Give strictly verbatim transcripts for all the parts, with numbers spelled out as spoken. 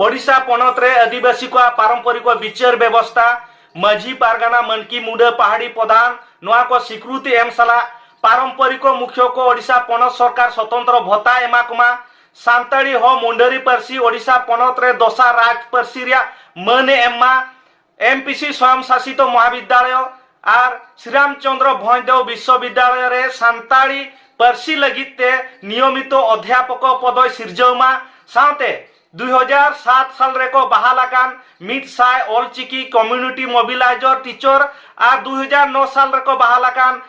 ᱳᱰᱤᱥᱟ ᱯᱚᱱᱚᱛ ᱨᱮ ᱟᱹᱫᱤᱵᱟᱹᱥᱤ ᱠᱚᱣᱟᱜ ᱯᱟᱨᱚᱢᱯᱚᱨᱤᱠ ᱵᱤᱪᱟᱹᱨ ᱵᱮᱵᱚᱥᱛᱟ, ᱢᱟᱹᱡᱷᱤ ᱯᱟᱨᱜᱟᱱᱟ, ᱢᱟᱹᱱᱠᱤ, ᱢᱩᱰᱟᱹ, ᱯᱟᱦᱟᱲᱤ ᱯᱨᱚᱫᱷᱟᱱ, ᱱᱚᱣᱟ ᱠᱚ ᱥᱤᱠᱨᱩᱛᱤ ᱮᱢ ᱥᱟᱞᱟᱜ ᱯᱟᱨᱚᱢᱯᱚᱨᱤᱠ ᱢᱩᱠᱷᱭᱟᱹ ᱠᱚ ᱳᱰᱤᱥᱟ ᱯᱚᱱᱚᱛ ᱥᱚᱨᱠᱟᱨ ᱥᱚᱛᱚᱱᱛᱨᱚ ᱵᱷᱚᱛᱟ ᱮᱢᱟ ᱠᱚᱢᱟ, ᱥᱟᱱᱛᱟᱲᱤ ᱦᱚᱸ ᱢᱩᱱᱰᱟᱹᱨᱤ ᱯᱟᱹᱨᱥᱤ ᱳᱰᱤᱥᱟ ᱯᱚᱱᱚᱛ ᱨᱮ ᱫᱚᱥᱟᱨ ᱨᱟᱡᱽ ᱯᱟᱹᱨᱥᱤ ᱨᱮᱭᱟᱜ ᱢᱟᱹᱱ ᱮ ᱮᱢ ᱢᱟ, ᱮᱢ ᱯᱤ ᱥᱤ ᱥᱚᱭᱚᱝ ᱥᱟᱥᱤᱛᱚ ᱢᱚᱦᱟᱵᱤᱫᱽᱫᱟᱞᱚᱭ ᱟᱨ ᱥᱨᱤᱨᱟᱢ ᱪᱚᱸᱫᱽᱨᱚ ᱵᱷᱚᱸᱡᱽ ᱫᱮᱣ ᱵᱤᱥᱥᱚᱵᱤᱫᱽᱫᱟᱞᱚᱭ ᱨᱮ ᱥᱟᱱᱛᱟᱲᱤ ᱯᱟᱹᱨᱥᱤ ᱞᱟᱹᱜᱤᱫ ᱛᱮ ᱱᱤᱭᱚᱢᱤᱛᱚ ᱚᱫᱷᱭᱟᱯᱚᱠ ᱯᱚᱫᱚᱭ ᱥᱤᱨᱡᱟᱹᱣ ᱢᱟ᱾ ᱥᱟᱶᱛᱮ ᱫᱩ ᱦᱟᱡᱟᱨ ᱥᱟᱛ ᱥᱟᱞ ᱨᱮᱠᱚ ᱵᱟᱦᱟᱞ ᱟᱠᱟᱱ ᱢᱤᱫ ᱥᱟᱭ ᱚᱞᱪᱤᱠᱤ ᱠᱚᱢᱭᱩᱱᱤᱴᱤ ᱢᱚᱵᱤᱞᱟᱭᱡᱚᱨ ᱴᱤᱪᱚᱨ ᱟᱨ ᱫᱩ ᱦᱟᱡᱟᱨ ᱱᱚ ᱥᱟᱞ ᱨᱮᱠᱚ ᱵᱟᱦᱟᱞ ᱟᱠᱟᱱ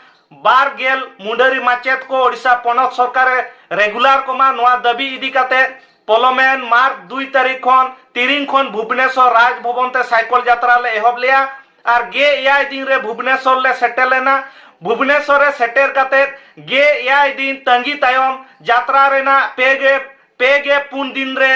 ᱵᱟᱨ ᱜᱮᱞ ᱢᱩᱱᱰᱟᱹᱨᱤ ᱢᱟᱪᱮᱛ ᱠᱚ ᱳᱰᱤᱥᱟ ᱯᱚᱱᱚᱛ ᱥᱚᱨᱠᱟᱨ ᱮ ᱨᱮᱜᱩᱞᱟᱨ ᱠᱚᱢᱟ᱾ ᱱᱚᱣᱟ ᱫᱟᱹᱵᱤ ᱤᱫᱤ ᱠᱟᱛᱮ ᱯᱚᱞᱚᱢᱮᱱ ᱢᱟᱨᱪ ᱫᱩᱭ ᱛᱟᱹᱨᱤᱠᱷ ᱠᱷᱚᱱ ᱛᱤᱨᱤᱝ ᱠᱷᱚᱱ ᱵᱷᱩᱵᱽᱱᱮᱥᱚᱨ ᱨᱟᱡᱽ ᱵᱷᱚᱵᱚᱱ ᱛᱮ ᱥᱟᱭᱠᱚᱞ ᱡᱟᱛᱨᱟ ᱞᱮ ᱮᱦᱚᱵ ᱞᱮᱜᱼᱟ ᱟᱨ ᱜᱮᱞ ᱮᱭᱟᱭ ᱫᱤᱱ ᱨᱮ ᱵᱷᱩᱵᱽᱱᱮᱥᱚᱨ ᱞᱮ ᱥᱮᱴᱮᱨ ᱞᱮᱱᱟ᱾ ᱵᱷᱩᱵᱽᱱᱮᱥᱚᱨ ᱨᱮ ᱥᱮᱴᱮᱨ ᱠᱟᱛᱮ ᱜᱮᱞ ᱮᱭᱟᱭ ᱫᱤᱱ ᱛᱟᱺᱜᱤ ᱛᱟᱭᱚᱢ ᱡᱟᱛᱨᱟ ᱨᱮᱱᱟᱜ ᱯᱮ ᱜᱮ ᱯᱮ ᱜᱮ ᱯᱩᱱ ᱫᱤᱱ ᱨᱮ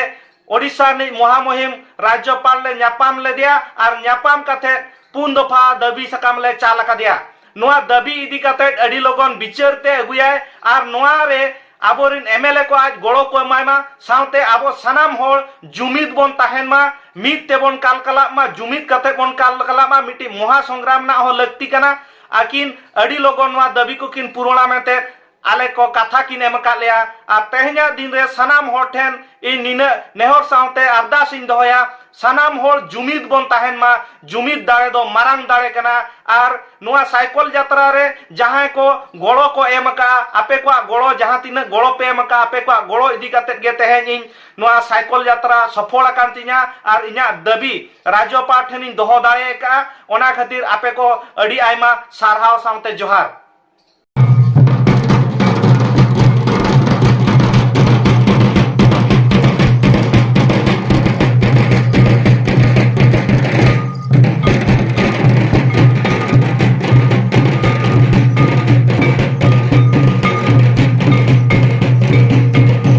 ᱳᱰᱤᱥᱟ ᱨᱤᱱᱤᱡ ᱢᱚᱦᱟᱢᱚᱦᱤᱢ ᱨᱟᱡᱽᱡᱚᱯᱟᱞ ᱞᱮ ᱧᱟᱯᱟᱢ ᱞᱮᱫᱮᱭᱟ ᱟᱨ ᱧᱟᱯᱟᱢ ᱠᱟᱛᱮ ᱯᱩᱱ ᱫᱚᱯᱷᱟ ᱫᱟᱹᱵᱤ ᱥᱟᱠᱟᱢ ᱞᱮ ᱪᱟᱞ ᱟᱠᱟᱫᱮᱭᱟ᱾ ᱱᱚᱣᱟ ᱫᱟᱹᱵᱤ ᱤᱫᱤ ᱠᱟᱛᱮ ᱟᱹᱰᱤ ᱞᱚᱜᱚᱱ ᱵᱤᱪᱟᱹᱨ ᱛᱮ ᱟᱹᱜᱩᱭᱟᱭ ᱟᱨ ᱱᱚᱣᱟ ᱨᱮ ᱟᱵᱚᱨᱤᱱ ᱮᱢ ᱮᱞ ᱮ ᱠᱚ ᱟᱡ ᱜᱚᱲᱚ ᱠᱚ ᱮᱢᱟᱭ ᱢᱟ᱾ ᱥᱟᱶᱛᱮ ᱟᱵᱚ ᱥᱟᱱᱟᱢ ᱦᱚᱲ ᱡᱩᱢᱤᱫ ᱵᱚᱱ ᱛᱟᱦᱮᱱ ᱢᱟ, ᱢᱤᱫ ᱛᱮᱵᱚᱱ ᱠᱟᱞᱠᱟᱞᱟᱜ ᱢᱟ, ᱡᱩᱢᱤᱫ ᱠᱟᱛᱮ ᱵᱚᱱ ᱠᱟᱞᱠᱟᱞᱟᱜ ᱢᱟ᱾ ᱢᱤᱫᱴᱤᱡ ᱢᱚᱦᱟ ᱥᱚᱝᱜᱨᱟᱢ ᱨᱮᱱᱟᱜ ᱦᱚᱸ ᱞᱟᱹᱠᱛᱤ ᱠᱟᱱᱟ᱾ ᱟᱹᱠᱤᱱ ᱟᱹᱰᱤ ᱞᱚᱜᱚᱱ ᱱᱚᱣᱟ ᱫᱟᱹᱵᱤ ᱠᱚᱠᱤᱱ ᱯᱩᱨᱚᱱᱟ ᱢᱮᱱᱛᱮ ᱟᱞᱮ ᱠᱚ ᱠᱟᱛᱷᱟ ᱠᱤᱱ ᱮᱢ ᱟᱠᱟᱫ ᱞᱮᱭᱟ᱾ ᱟᱨ ᱛᱮᱦᱮᱧᱟᱜ ᱫᱤᱱ ᱨᱮ ᱥᱟᱱᱟᱢ ᱦᱚᱲ ᱴᱷᱮᱱ ᱤᱧ ᱱᱤᱱᱟᱹᱜ ᱱᱮᱦᱚᱨ ᱥᱟᱶᱛᱮ ᱟᱨᱫᱟᱥ ᱤᱧ ᱫᱚᱦᱚᱭᱟ, ᱥᱟᱱᱟᱢ ᱦᱚᱲ ᱡᱩᱢᱤᱫ ᱵᱚᱱ ᱛᱟᱦᱮᱱ ᱢᱟ᱾ ᱡᱩᱢᱤᱫ ᱫᱟᱲᱮ ᱫᱚ ᱢᱟᱨᱟᱝ ᱫᱟᱲᱮ ᱠᱟᱱᱟ᱾ ᱟᱨ ᱱᱚᱣᱟ ᱥᱟᱭᱠᱚᱞ ᱡᱟᱛᱨᱟ ᱨᱮ ᱡᱟᱦᱟᱸᱭ ᱠᱚ ᱜᱚᱲᱚ ᱠᱚ ᱮᱢ ᱟᱠᱟᱫᱼᱟ, ᱟᱯᱮ ᱠᱚᱣᱟᱜ ᱜᱚᱲᱚ, ᱡᱟᱦᱟᱸ ᱛᱤᱱᱟᱹᱜ ᱜᱚᱲᱚ ᱯᱮ ᱮᱢ ᱟᱠᱟᱫᱼᱟ, ᱟᱯᱮ ᱠᱚᱣᱟᱜ ᱜᱚᱲᱚ ᱤᱫᱤ ᱠᱟᱛᱮᱫ ᱜᱮ ᱛᱮᱦᱮᱧ ᱤᱧ ᱱᱚᱣᱟ ᱥᱟᱭᱠᱚᱞ ᱡᱟᱛᱨᱟ ᱥᱚᱯᱷᱚᱞ ᱟᱠᱟᱱ ᱛᱤᱧᱟ ᱟᱨ ᱤᱧᱟᱹᱜ ᱫᱟᱹᱵᱤ ᱨᱟᱡᱽᱡᱚᱯᱟᱲ ᱴᱷᱮᱱᱤᱧ ᱫᱚᱦᱚ ᱫᱟᱲᱮ ᱟᱠᱟᱫᱼᱟ᱾ ᱚᱱᱟ ᱠᱷᱟᱹᱛᱤᱨ ᱟᱯᱮ ᱠᱚ ᱟᱹᱰᱤ ᱟᱭᱢᱟ ᱥᱟᱨᱦᱟᱣ ᱥᱟᱶᱛᱮ ᱡᱚᱦᱟᱨ᱾